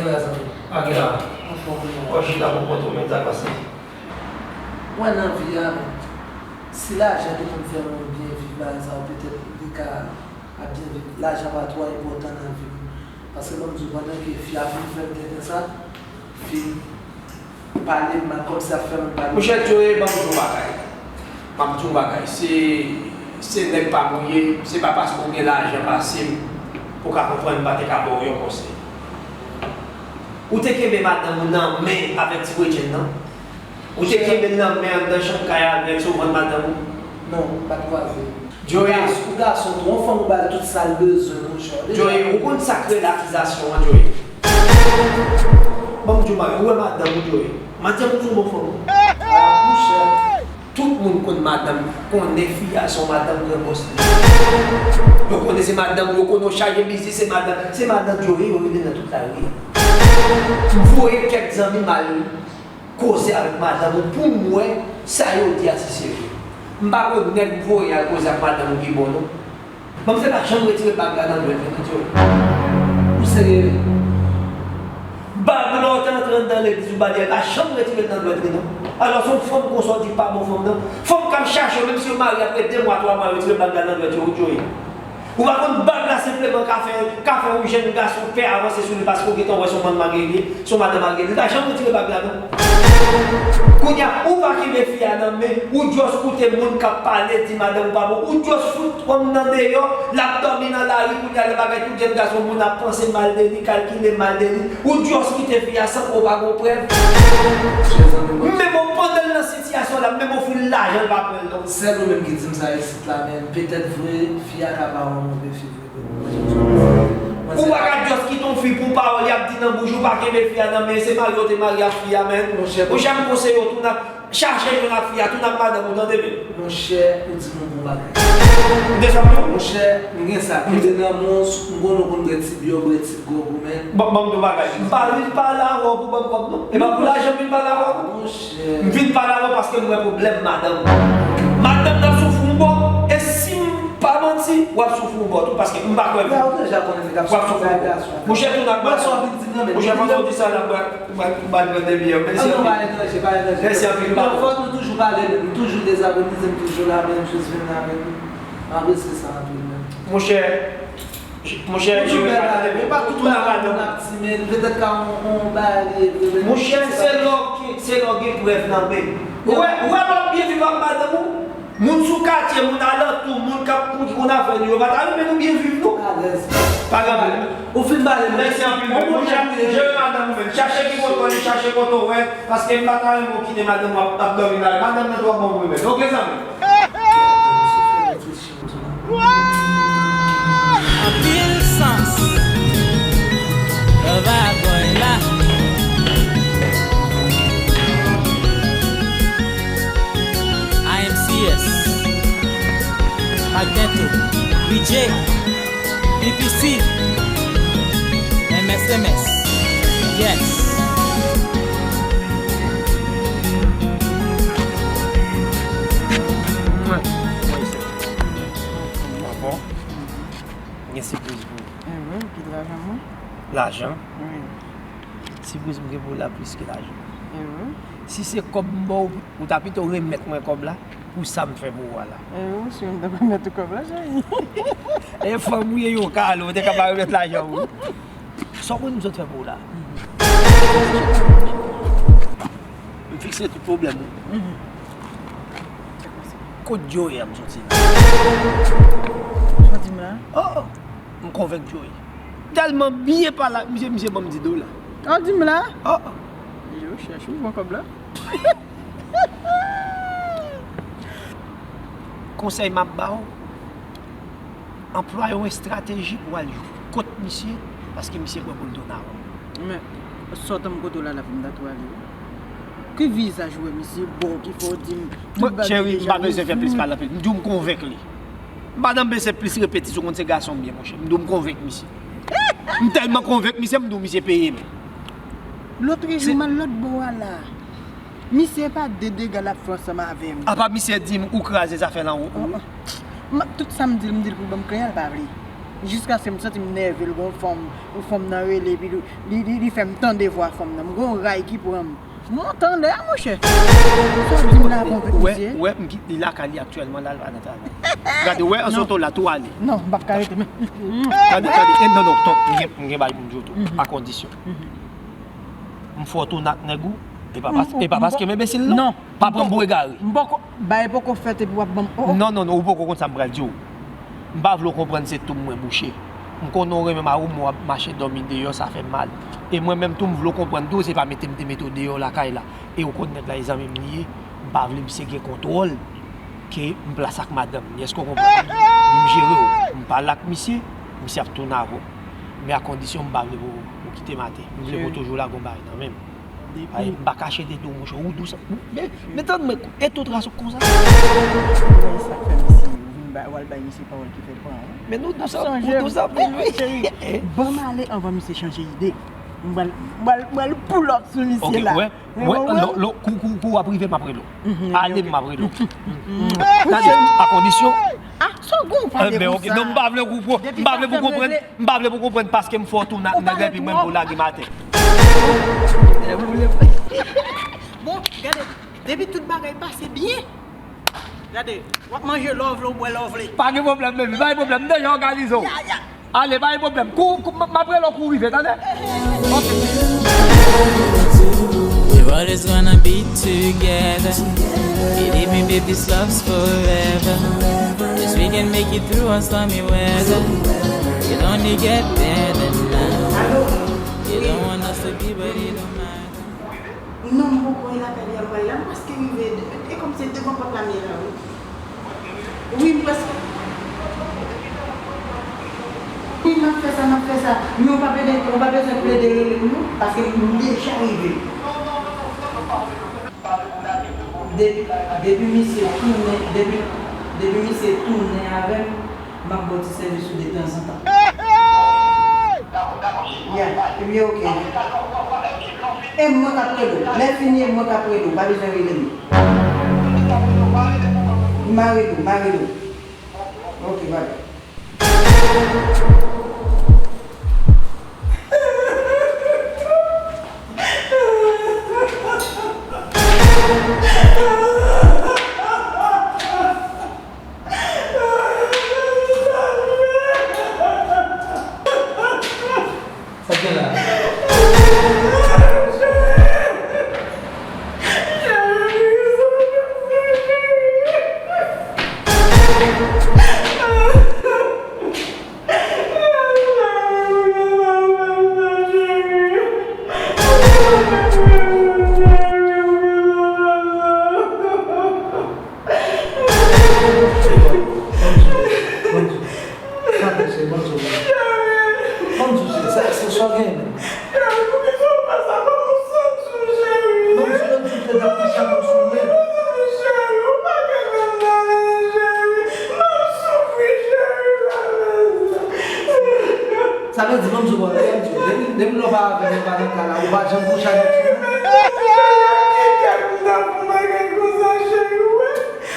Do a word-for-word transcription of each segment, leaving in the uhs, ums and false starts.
Mezanmi, pa gen la. Anfòm wi. Wè chita pou kont ou, men sa k pase. Mwen nan vi a, men si lajan te konn fè moun byen viv bagay sa yo, petèt li ka ap byen viv. Lajan pa twò enpòtan nan vi m. Paske ban m di w, pandan ke fi a fin fè m tenten sa, fin pale m mal, kòmsi ap fè m pale. Monchè Joe, ban m di w bagay. Ban m di w bagay. Se, se nèg pa m ou ye, se pa paske w gen lajan pase m pou w ka konprann m pa te ka ba w yon konsèy. Ou te kenbe madanm ou nan men avèk ti bredjenn nan? Ou te kenbe l nan men anndan chanm kay avèk sou vant madanm ou? Non, m pa t kwaze. Joe. Ou gas-, ou gason tou, yon fanm ou ba l tout sa l bezwen, monchè. Joe, ou konn sa k rele akizasyon an, Joe? Ban m di w bagay, ou wè madanm ou, Joe? Madanm ou se yon bon fanm. Ah, monchè. Tout moun konn madanm, konnen fi a se yon madanm gran bòs li. Yo konnen se madanm, yo konnen w chaje biznis, se madanm, se madanm Joe yo rele nan tout lari a. M voye kèk zanmi m al koze avèk madanm ou pou m wè sa yo di a si serye. M pa konn nèg m voye al koze ak madanm ou ki bon non. Ban m fè pa janm retire bag la nan dwèt li, non, Joe. Ou serye wi? Bag la w te antre anndan legliz ou ba li a, pa janm retire l nan dwèt li non. Alò se yon fanm konsa w di pa bon fanm nan. Fanm k ap chache w, menm si yo marye apre de mwa, twa mwa, yo retire bag la nan dwèt yo, wi, Joe. Ou pa konn bag la senpleman ka fè, ka fè yon jèn gason pè avanse sou li paske w gentan wè se yon bann marye li ye, se yon madanm marye li. Li pa janm retire bag la non. Kounye a, ou pa kenbe fi a nan men, ou just koute moun k ap pale, di madanm ou pa bon, ou just fout kò m nan deyò, l ap dòmi nan lari, kounye a lè bagay tout jèn gason moun ap panse mal de li, kalkile mal de li, ou just kite fi a san ke w pa gon prèv. Menm w pandan l nan sitiyasyon la, menm w ofri l lajan l pa pran l non. Sèl ou menm ki di m sa isit la, men petèt vre fi a ka pa yon move fi vre. Ou pa ka just kite yon fi pou pawòl y ap di nan bouch ou, pa kenbe fi a nan men, se marye w te marye ak fi a, men. Monchè, m konseye w tounen ap chache jwenn ak fi a, tounen ak madanm ou, tande byen. Monchè, ou di m yon bon bagay. Ou te sa m di w? Monchè, m gen sa, kite nan men w, m konnen w konn bwè ti byè, bwè ti gwòg ou, men. Ban, ban m di w bagay, m pa vin pale avè w pou ban m kòb non. E pa pou lajan m vin pale avè w non. Monchè. M vin pale avè w paske m wè pwoblèm madanm ou. Madanm nan soufri yon bò, e si m pa manti, w ap soufri yon bò tou, paske m pa kwè. Monchè, tounen ak madanm. Monchè, pandan w di sa la, m pral, m pral, m pral pran de byè. Mèsi anpil. Mèsi anpil. Fòk nou toujou pale, nou toujou dezabone, nou toujou la menm, jis vin la menm. M apresye sa anpil menm. Monchè, monchè, tounen ak madanm. Monchè, se lè w gen, se lè w gen prèv nan men. Ou wè, ou wè lè w ap byen viv ak madanm ou? Moun sou katye, moun alantou, moun k ap, moun ki konn afè nou, yo pa ta renmen nou byen viv non. Alèz. Pa gen pwoblèm. Ou fin pale. Mèsi anpil. Bon, monchè, jere madanm ou menm. Chache ki kote w ye, chache kote w wè, paske m pa ta renmen w kite madanm ou ap, ap dòmi la. Madanm nan twò bon pou ou menm. Oke, zanmi? Anpil sans. Love a boy la. I M C S, Magneto, B J, B P C, M S M S. Yes. Mwen, mwen se. Anfòm? Gen sipriz pou ou. Ewe, ou kite lajan mwen? Lajan? Wi. Sipriz m gen pou ou la plis ke lajan. Ewe. Si se kòb m ba w, ou ta pito remèt mwen kòb la pou sa m fè pou ou a la. Ewe, si m ta remèt ou kòb la, cheri. E fanm ou ye, yon kale, ou te ka pa remèt lajan ou. Sa w konn m sot fè pou ou la? M fikse tout pwoblèm ou. Kot Joe a m soti la? Sa w di m la? Oh, oh. M konvenk Joe. Tèlman byen pale ak misye, misye ban m di dola. Sa w di m la? Oh, oh. Yo, chèche ou pran kòb la. Konsèy m ap ba w, anplwaye yon estrateji pou w al kot misye, paske misye pran pou l tounen avè w. Men, sòtan m kote w la, la pou m ta tou ale. Ki vizaj ou wè misye ba w ki fè w di m tout bagay deja? Cheri, m pa bezwen fè plis pale anpil. M di w m konvenk li. M pa nan bezwen plis repete, ou konn se gason m ye, monchè. M di w m konvenk misye. M tèlman konvenk misye, m di w misye peye m. Lòt jou, m al lòt bò a la. Misye pa de dega l ap fè ansanm avè m. Apa misye di m ou kraze zafè lan wout mwen? Oh, oh. M ap tout sa m di l, m di l pou l ban m kle a, l pa vle. Jiskaske m santi m nève, l gen yon fanm, yon fanm nan rele, epi li, li, li, li fè m tande vwa fanm nan. M gen yon ray ki pran m. Monte anlè a, monchè. Sa w di m la, konvek misye? Wè, m ki, li lakay li aktyèlman la, l pa nan travay. Gade, wè, an soto la, tou ale. Non, m p ap ka rete, men. Gade, gade, e, non, non, non, m gen, m gen bagay pou m di w tou, a kondisyon. M fè w tounen ak nèg ou, e pa pas-, e pa paske m enbesil, non. Non. Pa pran m pou egare. M poko, bagay poko fèt epi w ap ban m, oh, oh. Non, non, non, ou poko konn sa m pral di w. M pa vle w konprann se tou mwen bouche. M konnen w renmen mari w, men w ap mache dòmi deyò, sa fè m mal. E mwen menm tou, m vle w konprann tou, se pa mete m te mete w deyò lakay la. E w konn nèg la, e zanmi m li ye. M pa vle misye gen kontwòl ke m plase ak madanm li. Èske w konprann? M jere w. M pale ak misye, misye ap tounen avè w. Men a kondisyon m pa vle pou, pou kite m atè. M vle pou toujou lage yon bagay nan men m. Ay, m pa kache de do, monchè, ou dous. Men, men tann mwen, e tout ras ou konsa. Ou wè sa k fè misye, ou vin ba, w al bay misye pawòl ki fè pran, wi. Men nou dous, ou dous anpil, wi. Cheri, ban m ale anvan misye chanje ide. M pral, m pral, m pral pull up sou misye la. Ok, wè, wè, lò, lò, kou, kou, kou w ap rive, m ap rele w. Ale, m ap rele w. Tande, a kondisyon. Ah, sa w gon pale konsa? Non, m pa vle w konprann. M pa vle pou konprann. M pa vle pou konprann paske m fè w tounen ak nèg la epi mwen pou lage m atè. Bon, gade, depi tout bagay pase byen, gade, w ap manje lè w vle, w bwè lè w vle. Pa gen pwoblèm, baby, pa gen pwoblèm. M deja òganize w. Ale, pa gen pwoblèm. Kou, kou, m, m ap rele w kou w rive, tande? Ok. We're always gonna be together. Believe me, babe, this love's forever. Yes, we can make it through our stormy weather. It only get better now. You don't want us to be, but it don't matter. Non, m poko rive lakay li a, m pral la, m prèske rive, e kòm se devan pòt la m ye la, wi. Wi, m prèske. Wi, m ap fè sa, m ap fè sa. Men w pa plede, w pa bezwen plede rele m non, paske m deja rive. Depi, depi misye tounen, depi, depi misye tounen avè m, m ap ba w ti sèvis ou detanzantan. Ya, ebyen, ok. E mwen k ap rele w. Lè fini, e mwen k ap rele w. Pa bezwen rele m. M a rele w, m a rele w. Ok, bye. Sa k gen la? Sa fè se bon sou mwen. Bon sou se sa, se sa w gen menm. Bon sou mwen, tout lè n ap kouche bon sou mwen. Sa vle di, bon sou mwen, depi, depi lè w pa avè m, ou pa nan kay la, ou pa janm kouche avèk ti mwen.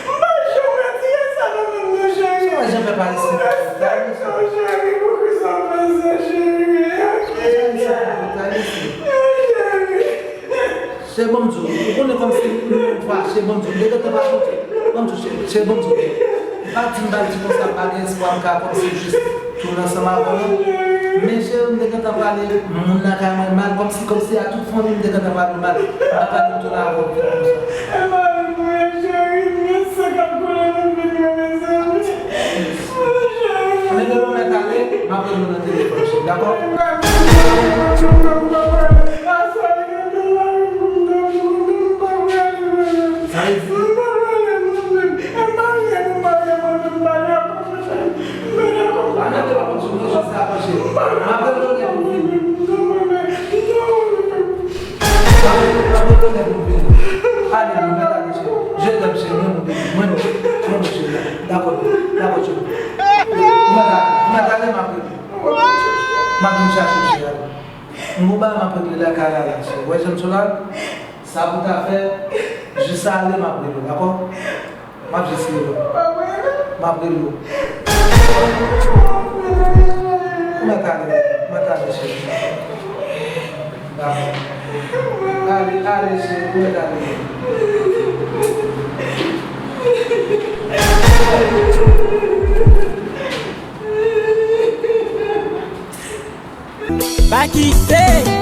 M pa janm retire sa nan men m non, cheri. Sa w jan fè pa isit? Ou fè sa, cheri, poukisa w fè sa, cheri? Sa w jan fè pa isit? Cheri. Cheri, ban m di w, ou konnen kòmsi m fache, ban m di w, m te gentan pa konte. Ban m di w, cheri, cheri, ban m di w. M pa di m pa di konsa, m pa gen espwa, m ka kòmsi jis tounen ansanm avè w non. Men cheri, m te gentan pale moun lakay mwen mal, kòmsi, kòmsi a tout fanmi m te gentan pale w mal. M pa pale m tounen avè w vit konsa. E mari m wi, cheri, m gen san k ap koule nan vin mwen, mezanmi. Cheri. Men demen w mèt ale, m ap rele w nan telefòn, cheri, dakò? Sa vle di, ale, mwen mèt ale, cheri. Je t'aime, cheri, mwen, mwen, mwen, cheri. Dakò, dakò, cheri. Mwen mèt ale, mwen mèt ale, m ap rele. M ap vin chache w, cheri, ale. M gon bagay m ap regle lakay la, la, cheri. Ou wè jan m sou la? Sa pou ta fè, jis ale, m ap rele w, dakò? M ap jis rele w. M ap rele w. Mwen ta ale, mwen ta ale, cheri. Dakò. Ale, ale, cheri, mwen ta ale. Pa kite!